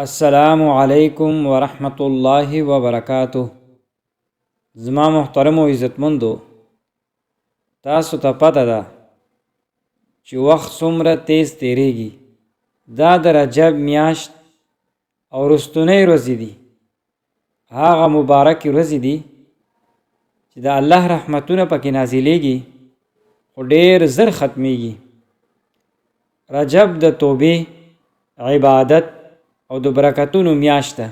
السلام علیکم ورحمت الله وبرکاته. زما محترمو عزتمندو، تاسو ته پته ده چې وخت څومره تیز تیریږي. دا د رجب میاشت او وروستنۍ ورځې دي، هغه مبارکې ورځې دي چې د الله رحمتونه پکې نازلېږي، خو ډېر زر ختمیږي. رجب د توبې، عبادت او د برکتونو میاشت ده،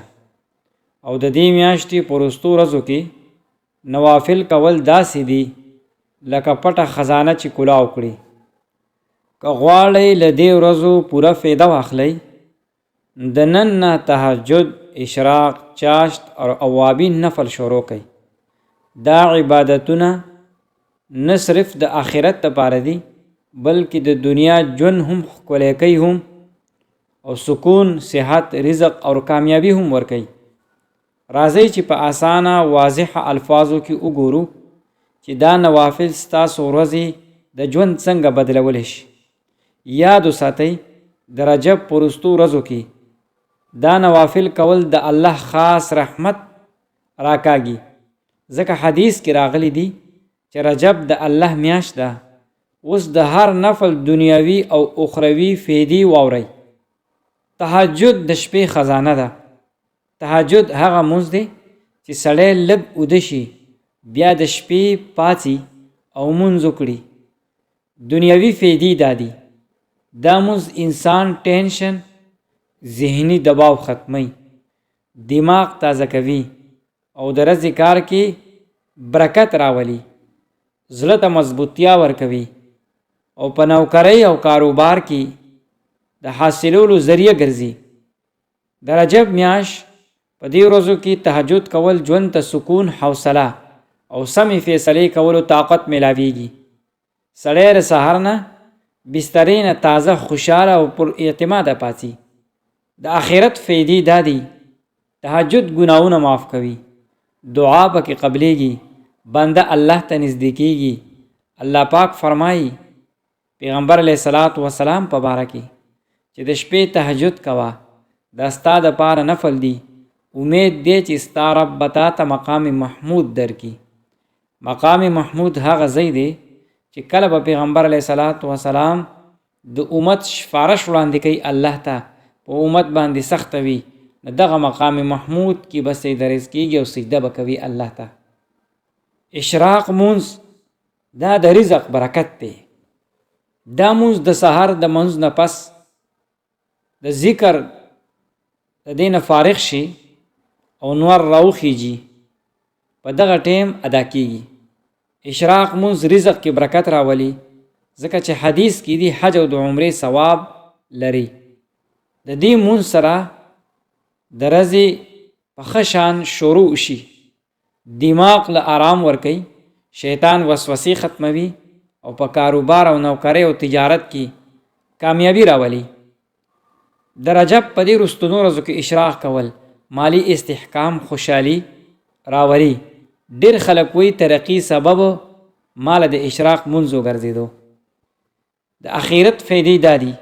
او د دې میاشتې په وروستو ورځو کې نوافل کول داسې دي لکه پټه خزانه چې کلاو کړي. که غواړئ له دې ورځو پوره فایده واخلئ، د نن نه تهجد، اشراق، چاشت او اوابین نفل شروع کړئ. دا عبادتونه نه صرف د آخرت لپاره دي، بلکې د دنیا ژوند هم ښکلی کوي هم، او سکون، صحت، رزق او کامیابی هم ورکوي. راځئ چې په اسانه واضح الفاظو کې وګورو چې دا نوافل ستاسو ورځې د ژوند څنګه بدلولی شي. یاد وساتئ، د رجب په وروستو ورځو کې دا نوافل کول د الله خاص رحمت راکاږي، ځکه حدیث کې راغلي دي چې رجب د الله میاشت ده. اوس د هر نفل دنیوي او اخروي فیدې واورئ. تهجد د شپې خزانه ده. تهجد هغه مونځ دی چې سړی لږ اوده شي، بیا د شپې پاڅي او مونځ وکړي. دنیوي فیدې دا دي: دا مونځ انسان ټینشن، ذهني دباو ختموي، دماغ تازه کوي او د ورځې کار کې برکت راولي، زړه ته مضبوطیا ورکوي او په نوکرۍ او کاروبار کې د حاصلولو ذریعه ګرځي. د رجب میاشت په دې ورځو کې تهجد کول ژوند ته سکون، حوصله او سمې فیصلې کولو طاقت میلاویږي. سړی د سهار نه بسترې نه تازه، خوشحاله او پر اعتماده پاڅي. د آخرت فیدې دا دي: تهجد ګناهونه معاف کوي، دعا پکې قبلیږي، بنده الله ته نږدې کیږي. الله پاک فرمایي پیغمبر علیه الصلاة والسلام په باره کې چې د شپې تهجد کوه، دا ستا دپاره نفل دي، امید دی چې ستا رب به تا ته مقام محمود درکړي. مقام محمود هغه ځای دی چې کله به پیغمبر علیه الصلاة والسلام د امت شفارش وړاندې کوي الله ته، په امت باندې سخته وي، نو دغه مقام محمود کې به سجده ریز کېږي او سجده به کوي الله ته. اشراق مونځ دا د رزق برکت دی. دا مونځ د سهار د مونځ نه پس د ذکر د دې نه فارغ شي او نور راوخیږي، په دغه ټیم ادا کیږي. اشراق مونځ رزق کې برکت راولي، ځکه چې حدیث کې دی حج او د عمرې ثواب لري. د دې مونځ سره د ورځې په ښه شان شروع شي، دماغ له آرام ورکوي، شیطان وسوسې ختموي او په کاروبار او نوکرۍ او تجارت کې کامیابي راولي. د رجب په دې وروستنو ورځو کې اشراق کول مالي استحکام، خوشحالي راولي. ډېر خلک وایي ترقي سبب ماله د اشراق مونځ وګرځېدو. د اخرت فایدې دا دي: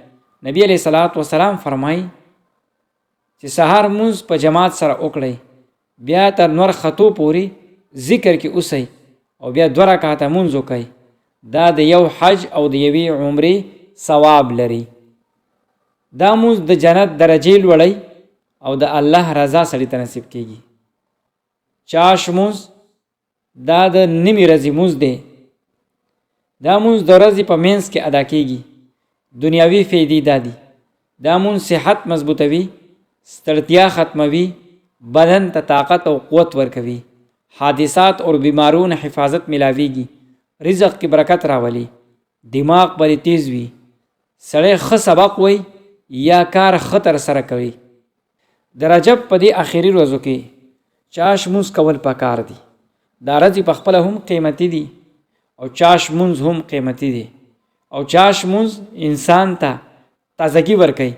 نبی علیه الصلاة والسلام فرمایي چې سهار مونځ په جماعت سره وکړئ، بیا تر نور ختو پورې ذکر کې اوسئ او بیا 2 رکعته مونځ وکړئ. دا د یو حج او د یوې عمرې ثواب لري. دا مونځ د جنت درجې لوړوي او د الله رضا سړي ته نصیب کیږي. چاش مونځ دا د نیمې ورځې مونځ دی. دا مونځ د ورځې په منځ کې ادا کیږي. دنیوي فایدې دا دي: دا مونځ صحت مضبوطوي، ستړتیا ختموي، بدن ته طاقت او قوت ورکوي، حادثات او بیمارو نه حفاظت ملاویږي، رزق کې برکت راولي، دماغ به تیز وي، سړی ښه سبق وایي یا کار ښه ترسره کوي. د رجب په دې اخري ورځو کې چاش مونځ کول پکار دي. دا ورځې په خپله هم قیمتي دي او چاش مونځ هم قیمتي دی، او چاش مونځ انسان ته تازګي ورکوي،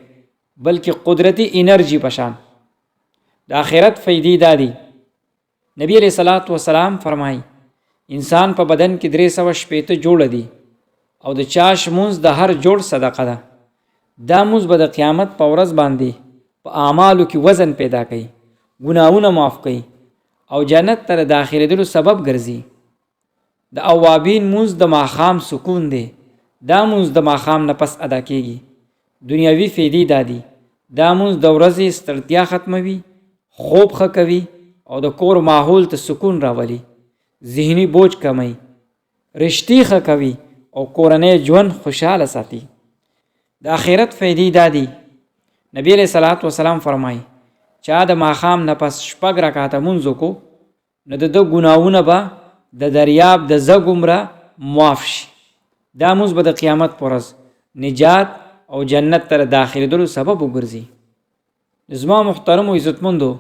بلکې قدرتي انرژي په شان. د آخرت فایدې دا دي: نبی علیه الصلاة والسلام فرمایي انسان په بدن کې 360 جوړه دي او د چاش مونځ د هر جوړ صدقه ده. دا مونځ به د قیامت په ورځ باندې په په اعمالو کې وزن پیدا کوي، ګناهونه معاف کوي او جنت ته د داخلېدلو سبب ګرځي. د اوابین مونځ د ماښام سکون دی. دا مونځ د ماښام نه پس ادا کېږي. دنیوي فیدې دا دي، دا مونځ د ورځې ستړتیا ختموي، خوب ښه کوي او د کور ماحول ته سکون راولي، ذهني بوج کموي، رشتې ښه کوي او کورنی ژوند خوشحاله ساتي. د آخرت فیدې دا دي، نبی علیه الصلاة والسلام فرمایي، چا د ماښام نه پس شپږ رکعته مونځ وکړو نو د ده ګناهونه به د دریاب د ځګ عمره معاف شي. دا مونځ به د قیامت پر ورځ نجات او جنت ته د داخلېدلو سبب وګرځي. زما محترمو عزتمندو،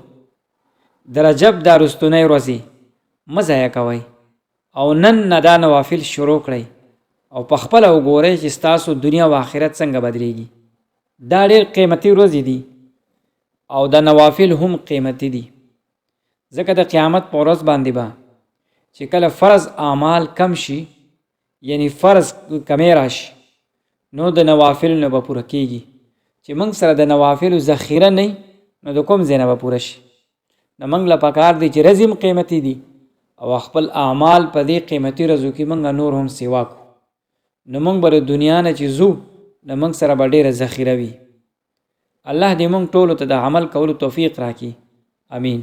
د رجب دا وروستنۍ ورځې مه ضایع کوئ او نن نه دا نوافل شروع کړئ او په خپله وګورئ چې ستاسو دنیا او آخرت څنګه بدلېږي. دا ډېر قیمتي ورځې دي او دا نوافل هم قیمتي دي، ځکه د قیامت په ورځ باندې به چې کله فرض اعمال کم شي، یعنی فرض کمی راشي، نو د نوافل نه به پوره کیږي. چې موږ سره د نوافلو ذخیره نه نو د کوم ځای نه به پوره شي؟ نو موږ له پکار دي چې ورځې هم قیمتي دي او خپل اعمال په دې قیمتي ورځو کې موږ نور هم سیوا کړو، نو موږ به د دنیا نه چې ځو نو موږ سره به ډېره ذخیره وي. الله دې موږ ټولو ته د عمل کولو توفیق راکړي. امین.